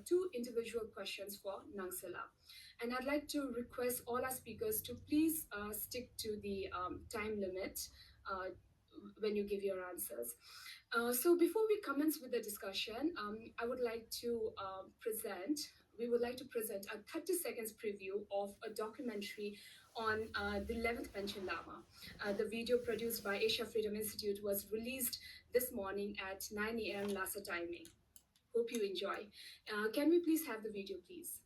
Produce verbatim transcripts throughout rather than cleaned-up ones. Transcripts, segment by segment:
two individual questions for Nangsela. And I'd like to request all our speakers to please uh, stick to the um, time limit uh, when you give your answers. Uh, so before we commence with the discussion, um, I would like to uh, present, we would like to present a thirty seconds preview of a documentary on uh, the eleventh Panchen Lama. Uh, the video produced by Asia Freedom Institute was released this morning at nine a m Lhasa timing. Hope you enjoy. Uh, can we please have the video, please?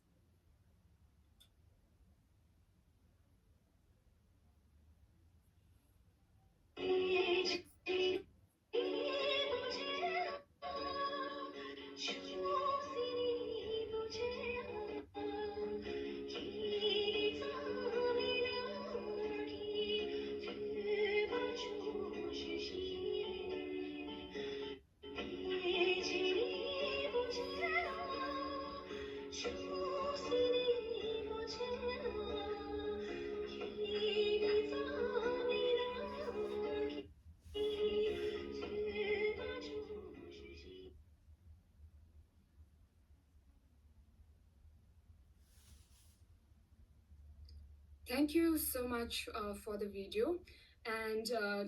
Thank you so much uh, for the video. And uh,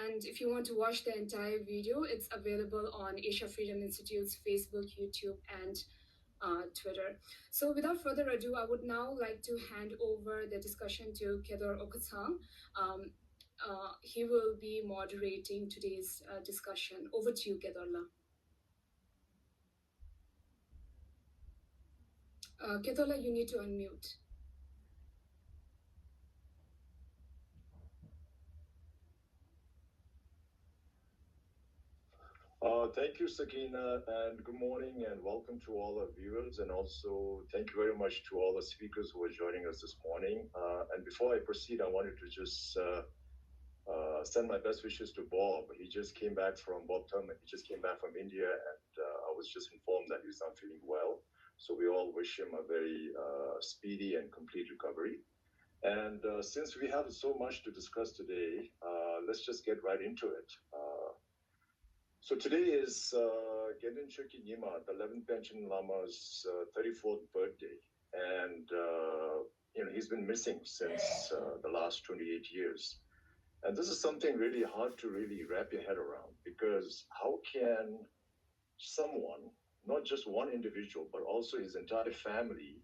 and if you want to watch the entire video, it's available on Asia Freedom Institute's Facebook, YouTube, and uh, Twitter. So without further ado, I would now like to hand over the discussion to Kedor Okutsang. Um, uh, he will be moderating today's uh, discussion. Over to you, Kedorla. Uh, Kedola, you need to unmute. Uh, thank you, Sakina, and good morning and welcome to all our viewers, and also thank you very much to all the speakers who are joining us this morning. Uh, and before I proceed, I wanted to just uh, uh, send my best wishes to Bob. He just came back from Bob Thurman. He just came back from India, and uh, I was just informed that he's not feeling well. So we all wish him a very uh, speedy and complete recovery. And uh, since we have so much to discuss today, uh, let's just get right into it. Uh, so today is uh, Gyaltsab Chokyi Nyingma, the eleventh Panchen Lama's uh, thirty-fourth birthday. And uh, you know, he's been missing since uh, the last twenty-eight years. And this is something really hard to really wrap your head around, because how can someone, not just one individual, but also his entire family,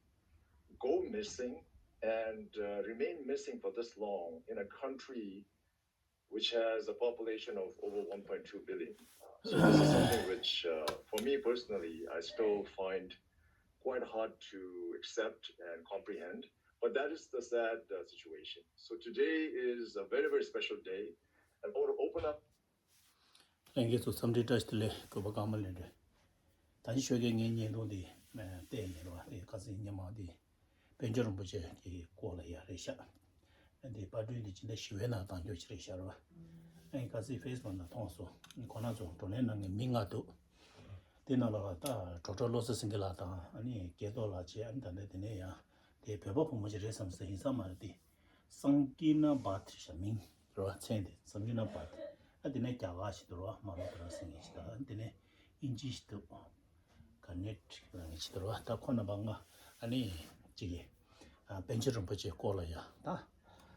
go missing and uh, remain missing for this long in a country which has a population of over one point two billion. Uh, so this is something which, uh, for me personally, I still find quite hard to accept and comprehend. But that is the sad uh, situation. So today is a very, very special day. And I want to open up ལྷན་རྒྱས་ཚོ་འཚམས་འདྲི་བཀྲ་ཤིས་བདེ་ལེགས། གུས་པ་ཀརྨ་ལེགས་འབྲེལ། ད་ཅི་ཞོགས་ཀས་ངའི་བརྙན་ཐུང་འདི་བལྟས་ཡིན་རོགས། དེ་ཁ་སང་ཉི་མ་འདི་པཎ་ཆེན་རིན་པོ་ཆེ་གི་སྐོར་ལ་ཡ་རེད་ཤག་འདི་པར་སྐྲུན་འདི་ཕྱི་ཟླ་བཞི་པའི་ནང་བཏང་རྒྱུ་ཅིག་རེད་ཤག་རོགས། ཨ་ནི་ཁ་སང་ཕེ་སི་བུག་ནང་མཐོང་སོང་། ཁོ་རང་ཚོ་བགྲོ་གླེང་གནང་མཁན་མི་ལྔ་འདུག་དེ་ནང་ལ་ད་གྲོགས་གྲོགས་བློ་བཟང་སེང་གེ་ལགས་དང་ཨ་ནི་སྐལ་རྡོར་ལགས་བཅས། ཨ་ནི་ད་ལྟ་དེ་ནས་ཡང་དེ་བོད་པ་བུ་མོ་ཅིག་རེད་བསམ་སོང་། ཡིན་ས་མ་རེད། དེ་སང་ཀི་ན་བྷ་ཏི་ཞེས་མིང་རེད་བ། མཚན་དེ་སང་ཀི་ན་བྷ་ཏི། ཨ་དེ་ནས་རྒྱ་གར་ཞིག་འདུག་རེད་བ། མ་ར་དྷ་ར་ཟེར་མཁན་ཞིག་དང་། ཨ་དེ་ནས་དབྱིན་ཇི་ཞིག་འདུག་ག་ནེ་ཊི་ཀ་ལབ་མཁན་ཞིག་འདུག་རེད་བ། ད་ཁོ་རྣམ་པ་ལྔ་ཨ་ནི་གཅིག་གིས་ཨ་པཎ་ཆེན་རིན་པོ་ཆེའི་སྐོར་ལ་ཡ་ད་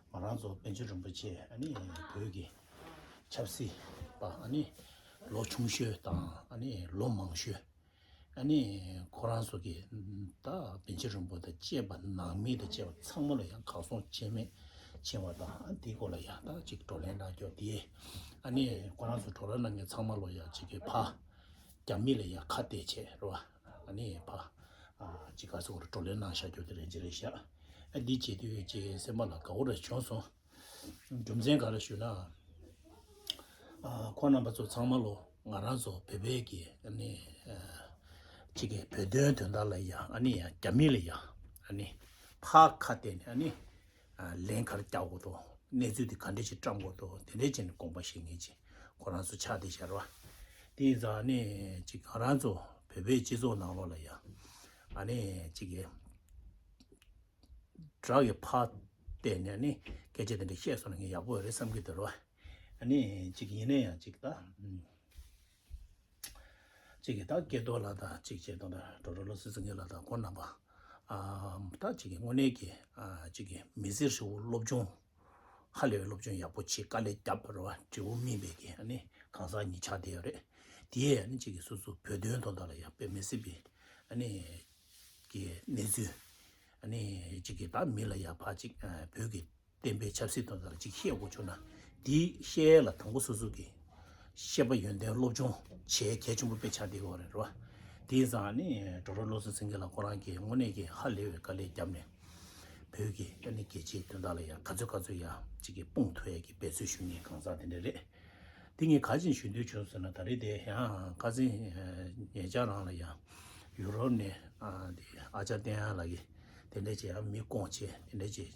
ང་རང་ཚོ་པཎ་ཆེན་རིན་པོ་ཆེ་ཨ་ནི་བོད་ཀྱི་ཆབ་སྲིད་པ་ཨ་ནི་ལོ་ཆུང་ཤོས་དང་ཨ་ནི་ལོ་མང་ཤོས། ཨ་ནི་ཁོ་རང་ཚོ་གི་ད་པཎ་ཆེན་རིན་པོ་ཆེ་དང་བཅས་པ་ནང་མི་དང་བཅས་པ་ཚང་མ་ལ་ཡང་གར་སོང་ཆེན་མེད་ཕྱིན་པ་དང་། ཨ་དེའི་སྐོར་ལ་ཡང་ད་ཅིག་བགྲོ་གླེང་གནང་རྒྱུ་དེ། ཨ་ནི་ཁོ་རང་ཚོ་བགྲོ་གླེང་གནང་མཁན་ཚང་མ་ལ་ཡང་ཅིག་གི་ཕ་རྒྱ་མི་ལ་ཡང་ཁ་གཏད་བྱས་རེད་བ། ཨ་ནི་ཕ་ཨ་ཅིག་ག་ཚོད་བགྲོ་གླེང་གནང་བཞག་རྒྱུ་དེ་རེད་ཅེས་རེད་ཤག་ཨ་འདི་བྱེད་དུས་ཅིག་སེམས་པ་ལ་དགའ་བོ་རེ་བྱུང་སོང་། རྒྱུ་མཚན་ག་རེ་ཞུ་ན། ཨ་ཁོང་རྣམ་པ་ཚོ་ཚང་མ་ལོ་ང་རང་ཚོ་བོད་པའི་གི་ཨ་ནི་ཨ་གཅིག་གི་བོད་དོན་དོན་དག་ལ་ཡ་ཨ་ནི་ཡ་རྒྱ་མི་ལ་ཡ་ཨ་ནི་ཕར་ཁ་གཏད་ནས་ཨ་ནི་ཨ་ལན་ག་རེ་རྒྱག་དགོས་དོ། གནས་ཚུལ་དེ་ག་འདྲ་ཞིག་བཀྲམ་དགོས་དོ། དེ་འདྲ་བྱས་ནས་དགོངས་པ་བཞེས་མཁན་ཅིག་ཁོ་རང་ཚོ་ཆགས་བསྡད་བཞག་རེད་བ། དེ་ཡིན་ཙང་ཨ་ནི་གཅིག་ང་རང་ཚོ་བོད་པའི་སྤྱི་ཚོགས་ནང་ལོགས་ལ་ཡ་ཨ་ནི་གཅིག་གི་དགྲ་གི་ཕར་བལྟས་ནས་ནི་སྐད་ཆ་དེ་འདྲ་བཤད་སོང་ན་ངས་ཡག་པོ་ཡོད་རེད་བསམ་གྱི་འདུག་རོ། ཨ་ནི་གཅིག་ཡིན་ན་ཡང་གཅིག་ད་ཨུམ། གཅིག་གིས་ད་སྐལ་རྡོར་ལགས་དང་གཅིག་བྱས་དང་ད་ཌོག་ཊར་བློ་བཟང་སེང་གེ་ལགས་དང་ཁོང་རྣམ་པ། ཨ་ད་གཅིག་གིས་དངོས་གནས་ཀྱི་ཨ་གཅིག་གིས་མི་ཚེ་ཧྲིལ་བོ་སློབ་སྦྱོང་ཧ་ལས་པའི་སློབ་སྦྱོང་ཡག་པོ་བྱེད། དཀའ་ལས་བརྒྱབ་པ་རེད་བ། འབྲས་བུ་སྨིན་པའི་གི་ཨ་ནི་གང་ཟག་གཉིས་ཆགས་བསྡད་ཡོད་རེད། དེ་ཡས་ཨ་ནི་གཅིག་གིས་སོ་སོ་བོད་དོན་དོན་དག་ལ་ཡང་དཔེ་མི་སྲིད་པའི་ཨ་ནི་གི་གནས་ཚུལ་ཨ་ནི་གཅིག་གིས་ད་མི་ལ་ཡང་ཕར་གཅིག་ཨ་བོད་ཀྱི་བསྟན་པའི་ཆབ་སྲིད་དོན་དག་ལ་གཅིག་བཤད་དགོས་བྱུང་ན། དེའི་བཤད་ཡས་ལ་དང་པོ་སོ་སོ་གི་ཤེས་པ་ཡོན་ཏན་སློབ་སྦྱོང་བྱེད་གལ་ཆེན་པོ་དཔེ་ཆགས་བསྡད་ཡོད་རེད་རོ། དེ་ཡིན་ཙང་ནི་ཌོག་ཊར་བློ་བཟང་སེང་གེ་ལགས་ཁོ་རང་གིས་དངོས་གནས་ཀྱི་ཧ་ལས་པའི་དཀའ་ལས་བརྒྱབ་ནས་བོད་ཀྱི་ཨ་ནི་རྒྱལ་སྤྱིའི་དོན་དག་ལ་ཡང་ག་ཚོད་ག་ཚོད་ཡང་གཅིག་གིས་དཔུང་མཐུད་ཡས་ཀྱི་འབད་རྩོལ་ཞུ་མཁན་གང་ཟག་དེ་འདྲ་རེད། དེ་ངས་ག་ཅིག་ཞུ་འདོད་བྱུང་ཟེར་ན། ད་རེས་དེ་ཡང་ཁ་སང་ཉེ་ཆར་རང་ལ་ཡང་ཡུ་རོབ་ནས་ཨ་དེ་ཨ་ཅག་བསྟན་དབྱངས་ལགས་ཀྱིས་དེ་འདྲ་ཅིག་ཡང་མི་བསྐོང་བྱས་དེ་འདྲ་ཅིག་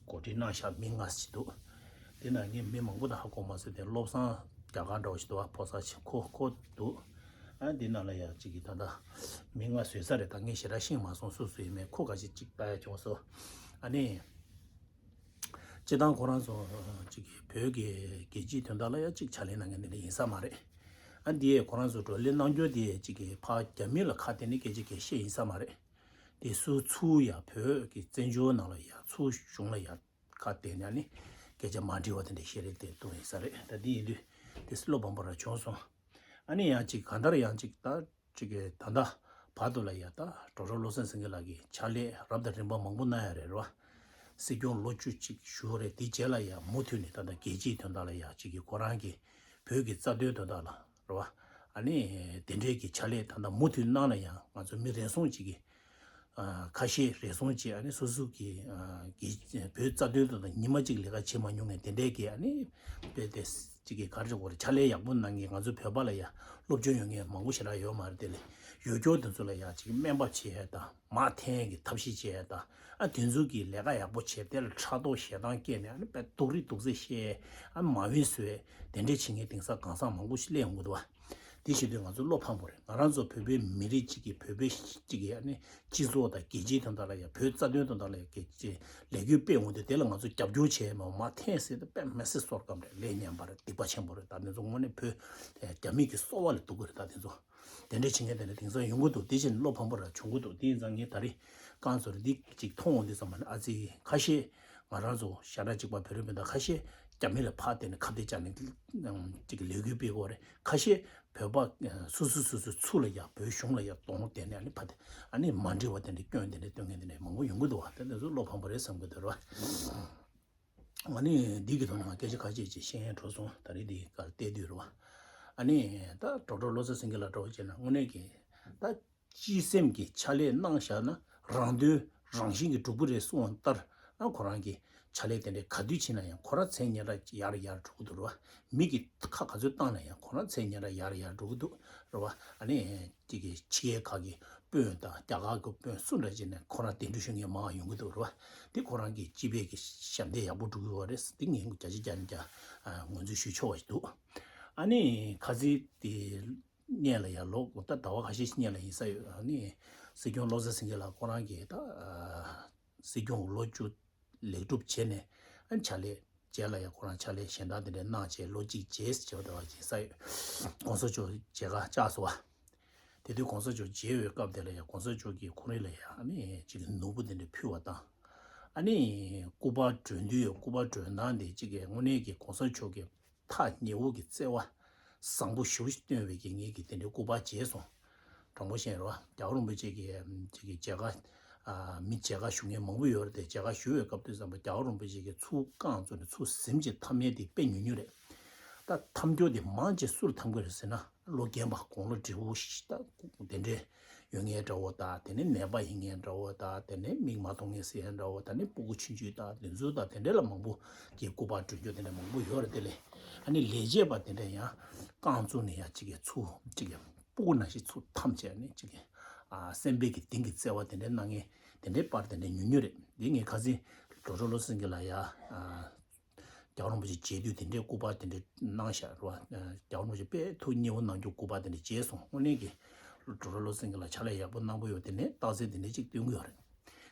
གོ་སྒྲིག་གནང་བཞག་མི་ལྔ་ཞིག་འདུག་དེ་ནང་ངས་མི་མང་པོ་དང་ཧ་གོ་མ་སོང་། དེ་བློ་བཟང་རྒྱ་གར་འདྲ་བོ་ཞིག་འདུག་བ། ཕོ་གསར་ཞིག་ཁོ་ཁོ་འདུག་ཨ་དེ་ནང་ལ་ཡང་གཅིག་གིས་ད་ལྟ་མི་ལྔ་བཟོས་ཚར་རེད། ད་ངས་ཞེ་དྲག་ཤེས་མ་སོང་། སུ་སུ་ཡིན་མིན། ཁོ་ག་ཅིག་གཅིག་ལྟ་ཡ་བྱུང་སོང་། ཨ་ནི། སྤྱིར་བཏང་ཁོ་རང་ཚོ་གཅིག་གིས་བོད་ཀྱི་རྒྱལ་སྤྱིའི་དོན་དག་ལ་ཡང་གཅིག་ཕྱག་ལས་གནང་མཁན་དེ་འདྲ་ཡིན་ས་མ་རེད། ཨ་འདི་ཡས་ཁོ་རང་ཚོ་བགྲོ་གླེང་གནང་རྒྱུ་དེ་གཅིག་གིས་ཕར་རྒྱ་མི་ལ་ཁ་གཏད་ནས་སྐད་ཆ་གང་བཤད་ཡིན་ས་མ་རེད། དེ་སུ་ཚུར་ཡང་བོད་ཀྱི་བཙན་བྱོལ་ནང་ལ་ཡང་ཚུར་གཞུང་ལ་ཡང་ཁ་གཏད་ནས་ནི་སྐད་ཆ་མ་འགྲིག་པ་དེ་འདྲ་བཤད་རེས་དེ་གཏོང་ཡིན་ས་རེད། ད་འདི་ཡིན་དུས་དེ་བློ་ཕམ་པོ་རང་བྱུང་སོང་། ཨ་ནི་ཡང་གཅིག་གང་ལྟར་ཡང་གཅིག་ད་གཅིག་གི་ད་ལྟ་བར་དུ་ལ་ཡ་ད་ཌོག་ཊར་བློ་བཟང་སེང་གེ་ལགས་ཀྱིས་ཕྱག་ལས་རབ་དང་རིམ་པ་མང་པོ་གནང་ཡ་རེད་རོ། སྲིད་སྐྱོང་ལོ་བཅུ་གཅིག་བཞུགས་རེད། དེའི་རྗེས་ལ་ཡ་མུ་མཐུད་ནས་ད་ལྟ་རྒྱལ་སྤྱིའི་དོན་དག་ལ་ཡ་གཅིག་གི་ཁོ་རང་གི་བོད་ཀྱི་རྩ་དོན་དོན་དག་ལ་རོ། ཨ་ནི་དེ་འདྲའི་གི་ཕྱག་ལས་ད་ལྟ་མུ་མཐུད་གནང་ལ་ཡང་ང་ཚོ་མི་རེ་ཟུང་གཅིག་གི་ཨ་ཁ་ཤས་རེ་ཟུང་གཅིག་ཨ་ནི་སོ་སོ་གི་ཨ་གི་བོད་རྩ་དོན་དོན་དག་ཉི་མ་གཅིག་ལས་ཀ་བྱེད་མ་མྱོང་མཁན་དེ་འདྲའི་གི་ཨ་ནི་དཔེ་དེ་གཅིག་གི་ག་རེ་ཟེར་དགོས་རེད། ཕྱག་ལས་ཡག་པོ་གནང་མཁན་ང་ཚོ་བོད་པ་ལ་ཡ་སློབ་སྦྱོང་ཡོད་མཁན་མང་པོ་ཞེ་དྲག་ཡོད་མ་རེད། དེ་ལས་ཡོད་སྐྱོར་དེ་ཚོ་ལ་ཡ་གཅིག་སྨན་པ་བྱེད་ཡས་དང་མར་འཐེན་ཡས་ཀྱི་ཐབས་ཤེས་བྱེད་ཡས་དང་། ཨ་དེ་ཚོ་གི་ལས་ཀ་ཡག་པོ་བྱས་དེ་ལ་ཕྲག་དོག་ཞེ་སྡང་སྐྱེས་ནས་ཨ་ནི་དཔེ་སྡུག་རུས་སྡུག་ཚད་བཤད་ཡས། ཨ་མ་འོས་བཟོ་ཡས། དེ་འདྲས་བྱེད་མཁན་དེང་སང་གང་ཟག་མང་པོ་ཞིག་སླེབས་ཡོང་གི་འདུག་བ། དེ་བྱེད་དུས་ང་ཚོ་བློ་ཕམ་པོ་རེད། ང་རང་ཚོ་བོད་པའི་མི་རིགས་གཅིག་གི་བོད་པའི་གཅིག་གི་ཨ་ནི་སྤྱི་ཚོགས་དང་རྒྱལ་སྤྱིའི་དོན་དག་ལ་ཡ་བོད་རྩ་དོན་དོན་དག་ལ་ཡ་གལ་ཆེ་ལས་འགུལ་སྤེལ་འོང་དུས་དེ་ལ་ང་ཚོ་རྒྱབ་སྐྱོར་བྱས་མ་མ་འཐེན་ཟེར་ཏེ་དཔེ་མི་སྲིད་བསོད་སྐམ་རེད། ལས་ངན་པ་རེད། སྡིག་པ་ཆེན་པོ་རེད། ད་དེ་ཚོ་དངོས་གནས་བོད་རྒྱ་མི་གི་སོ་པ་ལས་སྡུག་གི་རེད། ད་དེ་ཚོ་དེ་འདྲས་བྱེད་མཁན་དེ་འདྲ་དེང་སང་ཡོང་གི་འདུག་དེ་བཞིན་བློ་ཕམ་པོ་ར་བྱུང་གི་འདུག་དེ་ཡིན་ཙང་ངས་ད་རེས་རྐང་བཙུགས་རེ་འདི་གཅིག་མཐོང་འོང་དུས་ཙམ་པ་ནི་ཨ་ཙི་ཁ་ཤས་ང་རང་ཚོ་ཤ་ཁྲག་གཅིག་པ་བོད་རིགས་སྤུན་ཟླ་ཁ་ཤས་རྒྱ་མི་ལ་ཕར་བལྟས་ནས་ཁ་གཏད་བཅག་ནས་ཅིག་ལས་འགུལ་སྤེལ་གི་ཡོད་རེད། ཁ་ཤས་བོད་པ་སོ་སོ་སོ་སོ་ཚུར་ལ་ཡ་བོད་གཞུང་ལ་ཡ་གདོང་བསྟན་ནས་ཨ་ནི་ཕར་དེ་ཨ་ནི་མ་འགྲིག་པ་དེ་འདྲ་སྐྱོན་དེ་འདྲ་སྟོན་མཁན་དེ་འདྲ་མང་པོ་ཡོང་གི་འདུག་བ། དེ་འདྲ་ཚོ་བློ་ཕམ་པོ་རེད་བསམ་གི་འདུག་ར། ཨ་ནི་འདི་གི་ཐོག་ནས་ང་སྐད་ཆ་ཁ་ཤས་ཅིག་བཤད་ཡས་འགྲོ་སོང་། ད་རེས་འདི་གར་བལྟས་དུས་རེད་བ། ཨ་ནི་ད་ཌོག་ཊར་བློ་བཟང་སེང་གེ་ལགས་འདྲ་བོ་བྱས་ན་དངོས་གནས་ཀྱི་ད་སྤྱི་སེམས་ཀྱི་ཕྱག་ལས་གནང་བཞག་ན་རང་དོན་རང་བཞིན་གྱིས་འགྲུབ་ཀྱི་རེད་གསུངས་པ་ལྟར། ཨ་ཁོ་རང་གི་ཕྱག་ལས་དེ་འདྲའི་ག་དུས་ཕྱིན་ན་ཡང་ཁོ་རང་མཚན་སྙན་གྲགས་ཡར་ཡར་འགྲོ་གི་འདུག་རེད་བ། མི་གིས་ཁ་ག་ཚོད་བཏང་ན་ཡང་ཁོ་རང་མཚན་སྙན་གྲགས་ཡར་ཡར་འགྲོ་གི་འདུག་རེད་བ། ཨ་ནི་དེ་གི་ཕྱི་རྒྱལ་ཁག་གི་དཔོན་དང་རྒྱ་གར་གྱི་དཔོན་སུ་འདྲ་ཅིག་ནས་ཁོ་རང་གདན་འདྲེན་ཞུ་མཁན་མང་ཡོང་གི་འདུག་རེད་བ། དེ་ཁོ་རང་གི་སྤྱི་པའི་གི་ཞབས་འདེགས་ཡག་པོ་སྒྲུབ་ཀྱི་ཡོད་རེད། དེ་ངས་བརྒྱ་ཆ་བརྒྱ་ནས་བརྒྱ་ངོས་འཛིན་ཞུ་ཆོག་པ་ཞིག་འདུག་ཨ་ནི་ཁ་སང་དེ་སྔོན་ལ་ཡ་ལོ་ད་ཟླ་བ་ཁ་ཤས་ཤིག་སྔོན་ལ་ཡིན་ས་ཡོད། ཨ་ནི་སྲིད་སྐྱོང་བློ་བཟང་སེང་གེ་ལགས་ཁོ་རང་གིས་ད་སྲིད་སྐྱོང་ལོ་བཅུ་ལེགས་གྲུབ་བྱས་ནས་ཨ་ནི་ཕྱག་ལས་རྗེས་ལ་ཡ་ཁོ་རང་ཕྱག་ལས་གཞན་དག་དེ་འདྲ་གནང་བྱས་ལོ་གཅིག་རྗེས་བྱས་པ་ཟླ་བ་ཡིན་ས་ཡོད། གོང་ས་མཆོག་མཇལ་ཁ་བཅར་སོང་བ། དེ་དུས་གོང་ས་མཆོག་མཇལ་བའི་སྐབས་དེ་ལ་ཡ་གོང་ས་མཆོག་གིས་ཁོ་རང་ལ་ཡ་ཨ་ནི་ཅིག་ནོར་བུ་དེ་འདྲ་ཕུལ་བ་དང་། ཨ་ནི་སྐུ་པར་སྒྲོན་དུས་སྐུ་པར་སྒྲོན་སྟངས་དེ་ཅིག་གི་དངོས་གནས་ཀྱི་གོང་ས་མཆོག་གི་ཐག་ཉེ་བོ་གི་བརྩེ་བ་བཟང་པོ་ཞེ་པོ་ཞིག་སྟོན་པའི་གི་ངེད་ཀྱི་དེ་འདྲའི་སྐུ་པར་མཇལ་སོང་། དྲང་པོ་བཤད་རོགས། རྒྱལ་བ་རིན་པོ་ཆེ་གི་ཅིག་གི་མཇལ་ཁ་ཨ་མི་མཇལ་ཁ་ཞུ་མཁན་མང་པོ་ཡོད་རེད་དེ། མཇལ་ཁ་ཞུ་བའི་སྐབས་དུས་ཙམ་པ་རྒྱལ་བ་རིན་པོ་ཆེ་གི་ཚུར་རྐང་བཙུགས་ནས་ཚུར་གཟིམ་ཅིག་འཐམ་ཡས་དེ་དཔེ་ཉུང་ཉུང་རེད། ད་འཐམ་རྒྱུ་དེ་མང་ཆེ་སུར་འཐམ་གི་རེད་ཟེར་ན། ལོ་རྒན་པ་དགུང་ལོ་བགྲེས་པོ་ཞིག་ད་དེ་འདྲའི་ཡོད་མཁན་འདྲ་བོ་དང་། དེ་ནས་ནད་པ་ཡིན་མཁན་འདྲ་བོ་དང་། དེ་ནས་མིག་མ་མཐོང་མཁན་ཟེར་མཁན་འདྲ་བོ་དང་། ནི་སྤུ་གུ་ཆུང་ཆུང་དང་དེ་ཚོ་དང་། དེ་འདྲ་ལ་མང་པོ་གི་སྐུ་པར་སྒྲོན་རྒྱུ་དེ་འདྲ་མང་པོ་ཡོད་རེད། དེ་ལས་ཨ་ནི་ལས་བྱེད་པ་དེ་འདྲ་ཡང་རྐང་བཙུགས་ནས་ཡང་གཅིག་གི་ཚུར་གཅིག་གི་སྤུ་གུ་ནང་བཞིན་ཚུར་འཐམ་བྱས་ནས་གཅིག་གི་ཨ་སེམས་པའི་གི་གཏིང་གི་བརྩེ་བ་དེ་འདྲ་གནང་མཁན་དེ་འདྲའི་པར་དེ་འདྲ་ཉུང་ཉུང་རེད། འདི་ངས་ཁ་སང་ཌོག་ཊར་བློ་བཟང་སེང་གེ་ལགས་ཡ་ཨ། རྒྱལ་བ་རིན་པོ་ཆེ་མཇལ་དུས་དེ་འདྲའི་སྐུ་པར་དེ་འདྲ་གནང་བཞག་རེད་བ། རྒྱལ་བ་རིན་པོ་ཆེ་དཔེ་ཐུགས་མཉེས་པོ་གནང་རྒྱུ་སྐུ་པར་དེ་འདྲ་མཇལ་སོང་། དངོས་གནས་ཀྱི་ཌོག་ཊར་བློ་བཟང་སེང་གེ་ལགས་ཕྱག་ལས་ཡག་པོ་གནང་པོ་ཡོད། དེ་ནས་རྟགས་གསལ་དེ་འདྲ་ཅིག་སྟོན་གྱི་ཡོད་རེད།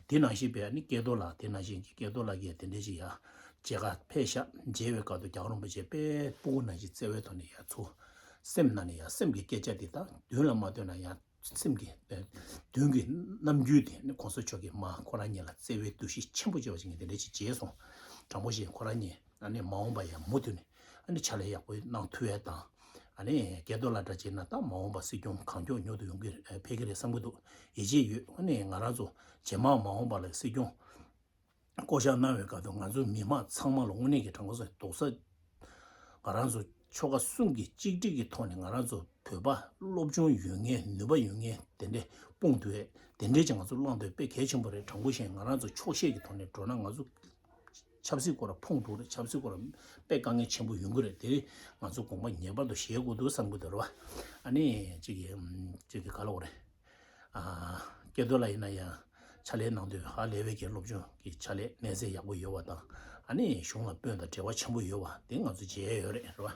དེ་ནང་བཞིན་པའི་ཨ་ནི་སྐལ་རྡོར་ལགས། དེ་ནང་བཞིན་གྱི་སྐལ་རྡོར་ལགས་ཀྱིས་དེ་འདྲ་ཅིག་ཡ་མཇལ་ཁ་ཕེབས་ཤག་མཇལ་བའི་སྐབས་དུ་རྒྱལ་བ་རིན་པོ་ཆེ་དཔེ་སྤུ་གུ་ནང་བཞིན་བརྩེ་བའི་ཐོག་ནས་ཡ་ཚུར་ སེམས་ནང་ནས་ཡང་སེམས་ཀྱི་སྐད་ཆ་དེ་དང་མདུན་ལ་མ་ཐོན་ན་ཡང་སེམས་ཀྱི་མདུན་གྱི་རྣམ་འགྱུར་དེ་ནི་གོང་ས་མཆོག་གིས་མ་ཁོ་རང་ཉིད་ལ་བརྩེ་བའི་འདུ་ཤེས་ཆེན་པོ་བྱས་པ་ཞིག་ངས་དེ་འདྲ་ཞིག་བྱས་སོང་། དྲང་པོ་བཤད་ཁོ་རང་ཉིད་ཨ་ནི་མ་འོངས་པ་ཡང་མུ་མཐུད་ནས་ཨ་ནི་ཕྱག་ལས་ཡག་པོ་གནང་ཐུབ་ཡས་དང་། ཨ་ནི་སྐལ་རྡོར་ལགས་འདྲ་བྱས་ན་ད་མ་འོངས་པ་སྲིད་སྐྱོང་གང་མགྱོགས་མྱུར་དུ་ཡོང་གི་ཕེབས་ཀྱི་རེད་བསམ་གྱི་འདུག་ཡིད་ཆེས་ཡོད། ཨ་ནི་ང་རང་ཚོ་རྗེས་མ་མ་འོངས་པ་ལ་སྲིད་སྐྱོང་བསྐོ་བཞག་གནང་བའི་སྐབས་དུ་ང་ཚོ་མི་མང་ཚང་མ་ལ་དངོས་གནས་ཀྱི་དྲང་པོ་ཟེར་རྡོག་རྩ་ང་རང་ཚོ་ཆོལ་ཁ་གསུམ་གྱི་གཅིག་སྒྲིལ་གྱི་ཐོག་ནས་ང་རང་ཚོ་བོད་པ་སློབ་སྦྱོང་ཡོད་མཁན་ནུས་པ་ཡོད་མཁན་དེ་འདྲས་སྤུངས་ཐུབ་ཡས་དེ་འདྲས་ཀྱི་ང་ཚོ་བླངས་དུས་དཔེ་གལ་ཆེན་པོ་རེད། དྲང་པོ་བཤད་ང་རང་ཚོ་ཆོག་ཤེས་ཀྱི་ཐོག་ནས་འགྲོ་ན་ང་ཚོ་ཆབ་སྲིད་སྐོར་ལ་ཕུང་འགྲོ་རེད། ཆབ་སྲིད་སྐོར་ལ་དཔེ་དཀའ་ངལ་ཆེན་པོ་ཡོང་གི་རེད། དེ་ང་ཚོ་དགོངས་པ་ངེས་པར་དུ་བཞེས་དགོས་འདུག་བསམ་གྱི་འདུག་རེད་བ། ཨ་ནི་གཅིག་གིས་གཅིག་གིས་ག་ལ་འོ་རེད། སྐལ་རྡོར་ལགས་ཡིན་ན་ཡང་ཕྱག་ལས་གནང་དུས་ཧ་ལས་པའི་གི་སློབ་སྦྱོང་གི་ཕྱག་ལས་གནས་ཚད་ཡག་པོ་ཡོད་པ་དང་། ཨ་ནི་གཞུང་ལ་དཔོན་དང་འབྲེལ་བ་ཆེན་པོ་ཡོད་པ་དེ་ང་ཚོ་མཇལ་ཡོད་རེད་རེད་བ།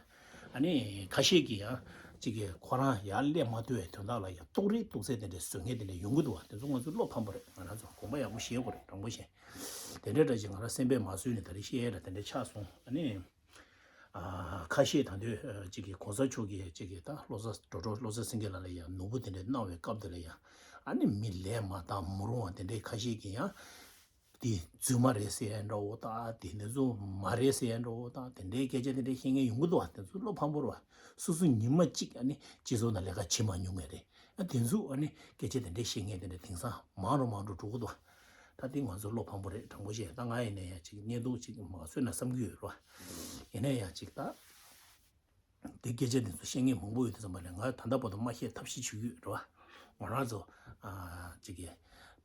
ཨ་ནི་ཁ་ཤས་ཀྱིས་ཡང་གཅིག་གིས་ཁོ་རང་ཡར་སླེབས་མ་ཐུབ་པའི་དོན་དག་ལ་ཡང་རྟོག་རིགས་རྟོག་ཚད་དེ་འདྲའི་བཟོ་མཁན་དེ་འདྲ་ཡོང་གི་འདུག་བ། དེ་ཚོ་ང་ཚོ་བློ་ཕམ་པོ་རེད། ང་རང་ཚོ་དགོངས་པ་ཡག་པོ་བཞེས་དགོས་རེད། དྲང་པོ་བཤད། དེ་འདྲའི་འདྲ་ཞིག་ང་རང་སེམས་པས་མ་བཟོད་ནས་ད་རེས་བཤད་ཡ་ལ་དེ་འདྲ་ཆགས་སོང་། ཨ་ནི། ཨ། ཁ་ཤས་ད་དུང་ཨ། གཅིག་གིས་གོང་ས་མཆོག་གིས་གཅིག་གིས་ད་བློ་བཟང་ཌོག་ཊར་བློ་བཟང་སེང་གེ་ལགས་ལ་ཡང་ནོར་བུ་དེ་འདྲ་གནང་བའི་སྐབས་དེ་ལ་ཡང་ཨ་ནི་མི་ལས་མ་དག་མི་རུང་བ་དེ་འདྲའི་ཁ་ཤས་ཀྱིས་ཡང་དེ་རྫུན་མ་རེད་ཟེར་ཡ་འདྲ་བོ་དང་དེ་འདི་ཚོ་མ་རེད་ཟེར་ཡ་འདྲ་བོ་དང་དེ་འདྲའི་སྐད་ཆ་དེ་འདྲ་བཤད་མཁན་ཡོང་གི་འདུག་བ། དེ་ཚོ་བློ་ཕམ་པོ་རེད་བ། སོ་སོ་ཉི་མ་གཅིག་ཨ་ནི་སྤྱི་ཚོགས་ནང་ལས་ཀ་བྱེད་མ་མྱོང་མཁན་རེད། ཨ་དེ་ཚོ་ཨ་ནི་སྐད་ཆ་དེ་འདྲ་བཤད་མཁན་དེ་འདྲ་དེང་སང་མང་རུ་མང་རུ་འགྲོ་གི་འདུག་བ། ད་དེ་ང་ཚོ་བློ་ཕམ་པོ་རེད། དྲང་པོ་བཤད་ད་ང་ཡིན་ན་ཡང་ཅིག་བརྙན་ཐུང་ཅིག་མ་བཟོས་ན་བསམ་གྱི་ཡོད་རེད་བ། ཡིན་ན་ཡང་ཅིག་ད་དེ་སྐད་ཆ་དེ་ཚོ་བཤད་མཁན་མང་པོ་ཡོད་དུས་ཙམ་པ་ལས་ང་ད་ལྟ་བར་དུ་མ་བཤད་ཐབས་ཤེས་བྱེད་ཀྱི་ཡོད་རེད་བ། ང་རང་ཚོ་ཨ་ཅིག་གི་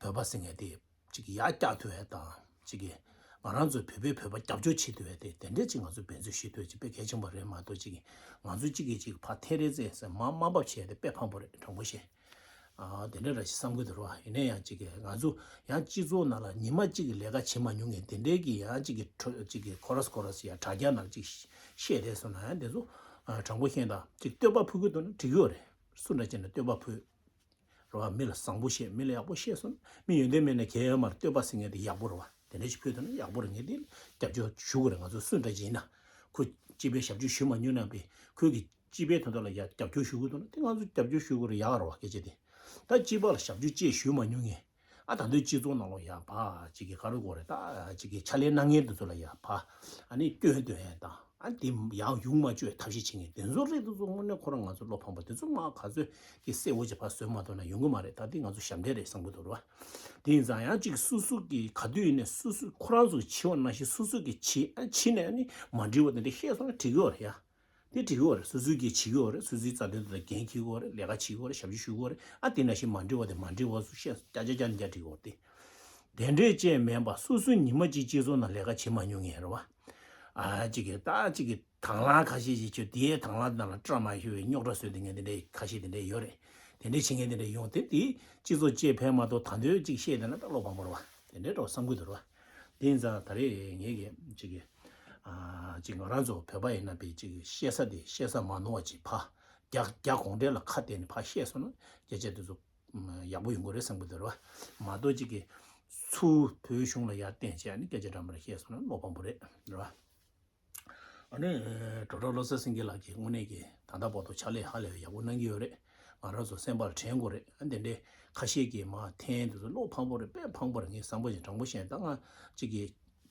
བོད་པ་ཟེར་མཁན་དེ་ཅིག་གི་ཡར་བཀྱག་ཐུབ་ཡ་དང་ཅིག་གི་ང་རང་ཚོ་བོད་པས་བོད་པ་རྒྱབ་སྐྱོར་བྱེད་ཐུབ་ཡ་དེ་དེ་འདྲས་ཅིག་ང་ཚོ་འབད་རྩོལ་བྱེད་ཐུབ་ཡ་ཅིག་དཔེ་གལ་ཆེན་པོ་རེད་མ་གཏོགས་ཅིག་གི་ང་ཚོ་གཅིག་གིས་གཅིག་ཕར་ཐད་རེས་བཙལ་ཟེར་མ་དམའ་འབེབས་བྱས་ཏེ་དཔེ་ཕངས་པོ་རེད། དྲང་པོ་བཤད། ཨ་དེ་འདྲ་ར་ཞིག་བསམ་གྱི་འདུག་ར། ཡིན་ན་ཡང་གཅིག་གིས་ང་ཚོ་ཡང་སྤྱི་ཚོགས་ནང་ལ་ཉི་མ་གཅིག་གི་ལས་ཀ་བྱེད་མ་མྱོང་མཁན་དེ་འདྲའི་གི་ཡང་གཅིག་གི་ཁྲོ་གཅིག་གི་ཁོ་ར་སི་ཁོ་ར་སི་ཡང་དྲ་རྒྱ་ནང་གཅིག་བཤད་རེད་སོང་ན་ཡང་དེ་ཚོ་ཨ་དྲང་པོ་བཤད་ན་གཅིག་བསྟོད་པ་ཕུལ་གྱི་འདུག་ན་འགྲིག་གི་ཡོད་རེད། སུ་འདྲ་བྱས་ན་བསྟོད་པ་ཕུལ། རེད་བ། མི་ལ་བཟང་པོ་བཤད། མི་ལ་ཡག་པོ་བཤད་སོང་ན་མི་ཡོན་ཏན་མེད་ན་གལ་ཡོད་མ་རེད། བསྟོད་པ་ཟེར་མཁན་དེ་ཡག་པོ་རེད་བ། དེ་འདྲ་ཞིག་ཕུལ་ཐུབ་ན་ཡག་པོ་རེད། ངས་དེ་རྒྱབ་སྐྱོར་ཞུ་དགོས་རེད། ང་ཚོ་སུ་འདྲ་ཅིག་ཡིན་ན་ཁོས་སྤྱི་པའི་ཞབས་ཞུ་ཞུ་མ་མྱོང་ན་པས་ཁོས་ཀྱི་སྤྱི་པའི་དོན་དག་ལ་ཡག་རྒྱབ་སྐྱོར་ཞུ་དགོས་འདུག་ན་དེ་ང་ཚོ་རྒྱབ་སྐྱོར་ཞུ་དགོས་རེད། ཡག་རེད་བ་སྐད་ཆ་དེ། ད་སྤྱི་པ་ལ་ཞབས་ཞུ་ཅིག་ཞུ་མ་མྱོང་ངས་ཨ་ད་དུང་སྤྱི་ཚོགས་ནང་ལོགས་ཡ་ཕ་ཅིག་གི་ག་རེ་དགོས་རེད། ད་ཅིག་གི་ཕྱག་ལས་གནང་མཁན་དེ་ཚོ་ལ་ཡ་ཕ་ཨ་ནི་སྐྱོན་འདོན་ཡ་དང་། ཨ་དེ་ཡང་ཡུག་མ་བཅོས་ཐབས་ཤེས་བྱེད་མཁན་དེ་ཚོ་རེད། དེ་ཚོ་དངོས་གནས་ཁོ་རང་ང་ཚོ་བློ་ཕམ་པ་དེ་ཚོ་མ་ག་ཚོད་ཀྱི་གསལ་བོ་ཅིག་ཕར་བཟོས་མ་ཐུབ་ན་ཡོང་གི་མ་རེད། ད་དེ་ང་ཚོ་ཞབས་འདྲེན་རེད་བསམ་གི་འདུག་རེད་བ། དེ་ཡིན་ཙང་ཡང་ཅིག་སུ་སུ་གི་ག་དུས་ཡིན་ནས་སུ་སུ་ཁོ་རང་ཚོ་བྱེད་པ་ནང་བཞིན་སུ་སུ་གི་བྱེད་ཨ་བྱེད་ནས་ཨ་ནི་མ་འགྲིག་པ་དེ་འདྲ་བཤད་སོང་ན་འགྲིག་གི་ཡོད་རེད་ཡ། དེ་འགྲིག་གི་ཡོད་རེད། སོ་སོའི་གི་བྱེད་ཀྱི་ཡོད་རེད། སོ་སོའི་རྩ་དོན་དེ་ལ་འགན་འཁྱེར་གྱི་ཡོད་རེད། ལས་ཀ་བྱེད་ཀྱི་ཡོད་རེད། ཞབས་ཞུ་ཞུ་གི་ཡོད་རེད། ཨ་དེ་ནང་བཞིན་མ་འགྲིག་པ་དེ་མ་འགྲིག་པ་སུ་བཤད་སོང་ཀྱ་ཀྱ་ཀྱ་ནས་ཀྱ་འགྲིག་གི་ཡོད་རེད། དེ་དེ་འདྲས་ཅན་མིན་པ་སོ་སོའི་ཉི་མ་གཅིག་སྤྱི་ཚོགས་ནང་ལས་ཀ་བྱེད་མ་མྱོང་མཁན་རེད་བ། ཨ་གཅིག་གི་ད་གཅིག་གི་དང་བླངས་ཁ་ཤས་ཤིག་བྱོས། དེའི་དང་བླངས་ནང་ལ་བཀྲ་མ་ཤིས་པའི་རྙོག་དྲ་བཟོས་དེ་ངས་དེ་འདྲས་ཁ་ཤས་དེ་འདྲས་ཡོད་རེད། དེ་འདྲས་བྱེད་མཁན་དེ་འདྲས་ཡོང་དེ་དེ་སྤྱི་ཚོགས་བཅས་ཕན་མ་གཏོགས་ད་དུང་གཅིག་བཤད་བསྡད་ན་ད་བློ་ཕམ་པོ་རེད་བ། དེ་འདྲས་འགྲོ་བསམ་གྱི་འདུག་རེད་བ། དེ་ཡིན་ཙང་ད་རེས་ངས་ཀྱི་གཅིག་གི་ཨ་གཅིག་ང་རང་ཚོ་བོད་པ་ཡིན་ན་པའི་གཅིག་གི་བཤད་ས་དེ་བཤད་ས་མ་ནོར་བ་གཅིག་ཕ་རྒྱ་རྒྱ་གུང་ཁྲན་ལ་ཁ་གཏད་ནས་ཕ་བཤད་སོང་ན་སྐད་ཆ་དེ་ཚོ་ཡག་པོ་ཡོང་གི་རེད་བསམ་གྱི་འདུག་རེད་བ། མ་གཏོགས་གཅིག་གི་ཚུར་བོད་གཞུང་ལ་ཡར་བསྟན་བྱས་ནས་སྐད་ཆ་འདྲ་མི་འདྲ་བཤད་སོང་ན་བློ་ཕམ་པོ་རེད་རེད་བ། ཨ་ནི་ཌོག་ཊར་བློ་བཟང་སེང་གེ་ལགས་ཀྱིས་དངོས་གནས་ཀྱི་ད་ལྟ་བར་དུ་ཕྱག་ལས་ཧ་ལས་པའི་ཡག་པོ་གནང་གི་ཡོད་རེད། ང་རང་ཚོ་སེམས་པ་ལ་དྲན་དགོས་རེད། ཨ་དེ་འདྲའི་ཁ་ཤས་ཀྱིས་མ་འཐེན་དེ་ཚོ་བློ་ཕངས་པོ་རེད། དཔེ་ཕངས་པོ་རེད། ངས་བསམ་པ་བཞིན་དྲང་པོ་བཤད་ན་ད་ང་གཅིག་གི་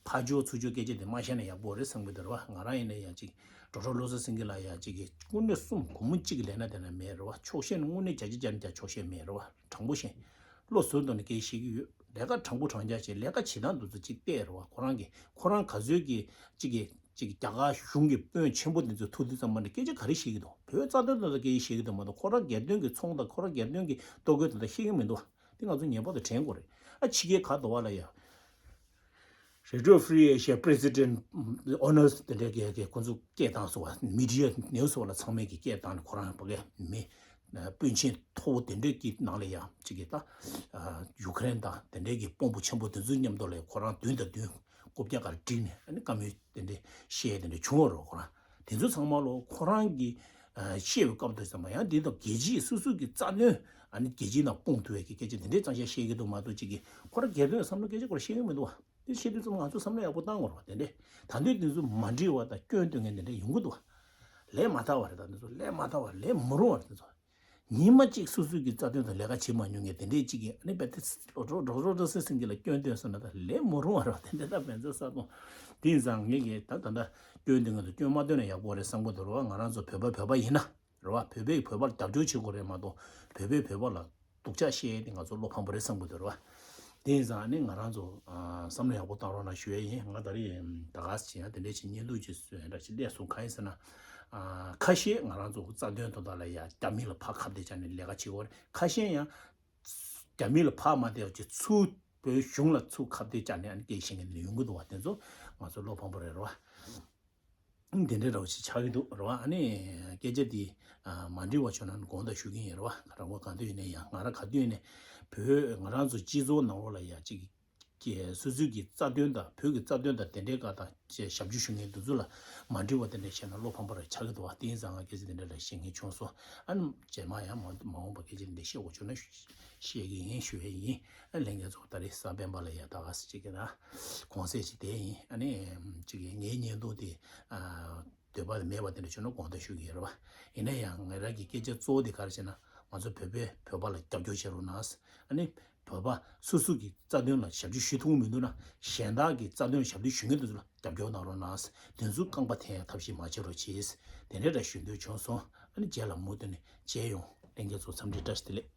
ཕར་ཕྱོགས་ཚུར་ཕྱོགས་སྐད་ཆ་དེ་མ་བཤད་ན་ཡག་པོ་རེད་བསམ་གྱི་འདུག་རེད་བ། ང་རང་ཡིན་ན་ཡང་གཅིག་ཌོག་ཊར་བློ་བཟང་སེང་གེ་ལགས་ཡང་གཅིག་གི་དངོས་གནས་གསུང་སྒོར་མོ་གཅིག་གི་ལས་ན་དེ་ན་མེད་རེད་བ། ཆོག་ཤེས་ནི་དངོས་གནས་བརྒྱ་ཆ་བརྒྱ་ནས་བརྒྱ་ཆོག་ཤེས་མེད་རེད་བ། དྲང་པོ་བཤད། བློ་གཟུ་དང་ནི་སྐད་ཆ་བཤད་ཀྱི་ཡོད། ལས་ཀ་དྲང་པོ་དྲང་རྐྱང་བྱས། ལས་ཀ་བྱེད་སྟངས་དེ་ཚོ་གཅིག་བལྟས་རེད་བ། ཁོ་རང་གི་ཁོ་རང་ག་ཚོད་ཀྱི་གཅིག་གི་གཅིག་རྒྱ་གར་གཞུང་གི་དཔོན་ཆེན་པོ་དེ་ཚོ་ཐུག་དུས་ཙམ་པ་ནས་སྐད་ཆ་ག་རེ་བཤད་ཀྱི་འདུག་བོད་རྩ་དོན་དོན་དག་སྐད་ཆ་བཤད་ཀྱི་འདུག་མ་གཏོགས་ཁོ་རང་སྒེར་དོན་གྱི་ཚོང་དང་ཁོ་རང་སྒེར་དོན་གྱི་ལྟོ་གོས་དོན་དག་བཤད་ཀྱི་མི་འདུག་དེ་ང་ཚོ་ངེས་པར་དུ་དྲན་དགོས་རེད། ཨ་ཕྱི་རྒྱལ་ག་འདྲ་བ་ལ་ཡ། Radio Free Asia President Honors དེ་འདྲའི་གི་གི་ཁོ་ཚོ་སྐད་བཏང་སོང་བ། Media News བ་ལ་ཚང་མས་ཀྱི་སྐད་བཏང་ནས་ཁོ་རང་ཕ་གི་མི་དཔོན་ཆེན་མཐོ་བོ་དེ་འདྲའི་གི་ནང་ལ་ཡ་གཅིག་གི་ད་ཡུ་ཀེ་རེན་དང་དེ་འདྲའི་གི་དཔོན་པོ་ཆེན་པོ་དེ་ཚོའི་མཉམ་དུ་ལ་ཡ་ཁོ་རང་མདུན་དང་མདུན་རྐུབ་བཀྱག་སྒང་བསྒྲིགས་ནས་ཨ་ནི་བཀའ་མོལ་དེ་འདྲའི་བཤད་དེ་འདྲ་བྱུང་བ་རེད། ཁོ་རང་དེ་ཚོ་ཚང་མ་ལོ་ཁོ་རང་གི་ཨ་བཤད་པའི་སྐབས་དུ་ཙམ་པ་ཡང་འདི་དང་རྒྱལ་སྤྱིའི་སོ་སོ་གི་རྩ་དོན་ཨ་ནི་རྒྱལ་སྤྱིའི་ནང་སྤུངས་ཐུབ་པའི་གི་སྐད་ཆ་དེ་འདྲའི་གཙང་བཤད་བཤད་ཀྱི་འདུག་མ་གཏོགས་གཅིག་གི་ཁོ་རང་སྒེར་དོན་བསམ་བློ་སྐད་ཆ་ཁོ་རང་བཤད་ཀྱི་མི་འདུག་བ། དེ་བཤད་དུས་ཙམ་ང་ཚོ་བསམ་བློ་ཡག་པོ་བཏང་དགོས་རེད་བ། དེ་འདྲའི་ད་འདོད་དེ་ཚོ་མ་འགྲིག་པ་དང་སྐྱོན་སྟོན་མཁན་དེ་འདྲ་ཡོང་གི་འདུག་བ། ལས་མ་དག་པ་རེད། ད་འདི་ཚོ་ལས་མ་དག་པ་རེད། ལས་མི་རུང་བ་རེད། འདི་ཚོ་ཉི་མ་གཅིག་སོ་སོའི་གི་རྩ་དོན་དུ་ལས་ཀ་བྱེད་མ་མྱོང་མཁན་དེ་འདྲས་གཅིག་གིས་ཨ་ནི་རྦད་དེ་ལོ་གྲོགས་གྲོགས་གྲོགས་སེ་སེང་གེ་ལ་སྐྱོན་བཏོན་སོང་ན་ད་ལས་མི་རུང་བ་རེད་བ། དེ་འདྲས་ད་བན་ཚ་ས་དང་དེ་ཡིན་ཙང་ངས་གི་ད་ད་ལྟ་སྐྱོན་འདོན་མཁན་དུ་སྐྱོན་མ་བཏོན་ན་ཡག་པོ་རེད་བསམ་གི་འདུག་རེད་བ། ང་རང་ཚོ་བོད་པ་བོད་པ་ཡིན་ན་རེད་བ། བོད་པས་བོད་པ་ལ་རྒྱབ་སྐྱོར་བྱེད་དགོས་རེད་མ་གཏོགས་བོད་པས་བོད་པ་ལ་སྡུག་ཅག་བཤད་དེ་ང་ཚོ་བློ་ཕམ་པོ་རེད་བསམ་གི་འདུག་རེད་བ། དེ་ཡིན་ཙང་ནི་ང་རང་ཚོ་ཨ་བསམ་བློ་ཡག་པོ་བཏང་རོགས་གནང་ཞུ་ཡས་ཡིན། ང་ད་རེས་ད་ག་ཟེ་བྱས་ན་དེ་འདྲས་ཅིག་བརྙན་ཐུང་ཅིག་བཟོས་འདྲ་ཅིག་སླེབས་སོང་། གང་ཡིན་ཟེར་ན་ཨ་ཁ་ཤས་ང་རང་ཚོ་རྩ་དོན་དོན་དག་ལ་ཡ་རྒྱ་མི་ལ་ཕར་ཁ་གཏད་བཅག་ནས་ལས་ཀ་བྱེད་དགོས་རེད། ཁ་ཤས་ཡང་རྒྱ་མི་ལ་ཕར་མ་བསྡད་པ་ཅིག་ཚུར་བོད་གཞུང་ལ་ཚུར་ཁ་གཏད་བཅག་ནས་ཨ་ནི་སྐད་བཤད་མཁན་དེ་ཡོང་གི་འདུག་བ། དེ་ཚོ་ང་ཚོ་བློ་ཕམ་པོ་རེད་རེད་བ། དེ་འདྲའི་འདྲ་བོ་ཞིག་ཆགས་ཀྱི་འདུག་རེད་བ། ཨ་ནི་སྐད་ཆ་འདི་ཨ་མ་འགྲིག་པ་བྱུང་ན་དགོངས་དག་ཞུ་གི་ཡིན་རེད་བ། རང་མགོ་གང་དུ་ཡིན་ན་ཡང་ང་རང་ག་དུས་ཡིན་ནའི་བོད་ང་རང་ཚོ་སྤྱི་ཚོགས་ནང་ལོགས་ལ་ཡ་གཅིག་གི་སོ་སོའི་གི་རྩ་དོན་དང་བོད་ཀྱི་རྩ་དོན་དང་དེ་འདྲའི་སྐད་དང་བཅས་ཞབས་ཞུ་ཞུ་མཁན་འདི་ཚོ་ལ་མ་འགྲིག་པ་དེ་འདྲ་བཤད་ན་བློ་ཕམ་པ་རེ་ཆགས་ཀྱི་འདུག་བ། དེ་ཡིན་ཙང་ང་སྐད་ཆ་དེ་འདྲ་རེ་བཤད་མཁན་བྱུང་སོང་། ཨ་ནི་རྗེས་མ་ཡང་མ་མ་འོངས་པ་སྐད་ཆ་དེ་འདྲ་བཤད་དགོས་བྱུང་ན་བཤད་ཀྱི་ཡིན་ཞུ་ཡས་ཡིན། ཨ་ལྷན་རྒྱས་ཚོ་ད་རེས་གཟའ་སྤེན་པ་ལ་ཡ་ད་ག་ཟེ་བྱེད་ཀྱི་ན་གོང་གསལ་ཞིག་དེ་ཡིན། ཨ་ནི་ཅིག་ངའི་བརྙན་ཐུང་དེ་ཨ་འདོད་པ་མེད་པ་དེ་འདྲ་བྱུང་ན་དགོངས་དག་ཞུ་གི་ཡོད་རེད་བ། ཡིན་ན་ཡང་ང་རང་གི་སྐད་ཆ་གཙོ་བོ་དེ་ག་རེ་བྱས་ན་ང་ཚོ་བོད་པས་བོད་པ་ལ་རྒྱབ་སྐྱོར་བྱེད་རོགས་གནང་། ཨ་ནི་བོད་པ་སོ་སོ་གི་རྩ་དོན་ལ་ཞབས་ཞུ་ཞུ་ཐུབ་མི་འདུག་ན་གཞན་དག་གི་རྩ་དོན་ཞབས་ཞུ་ཞུ་མཁན་དེ་ཚོ་ལ་རྒྱབ་སྐྱོར་གནང་རོགས་གནང་། དེ་ཚོ་རྐང་པ་འཐེན་ཡ་ཐབས་ཤེས་མ་བྱེད་རོགས་གྱིས། དེ་འདྲ་འདྲ་ཞུ་འདོད་བྱུང་སོང་། ཨ་ནི་རྗེས་ལ་མུ་མཐུད་ནས་མཇལ་ཡོང་། ལྷན་རྒྱས་ཚོ་འཚམས་འདྲི་བཀྲ་ཤིས་བདེ་ལེགས།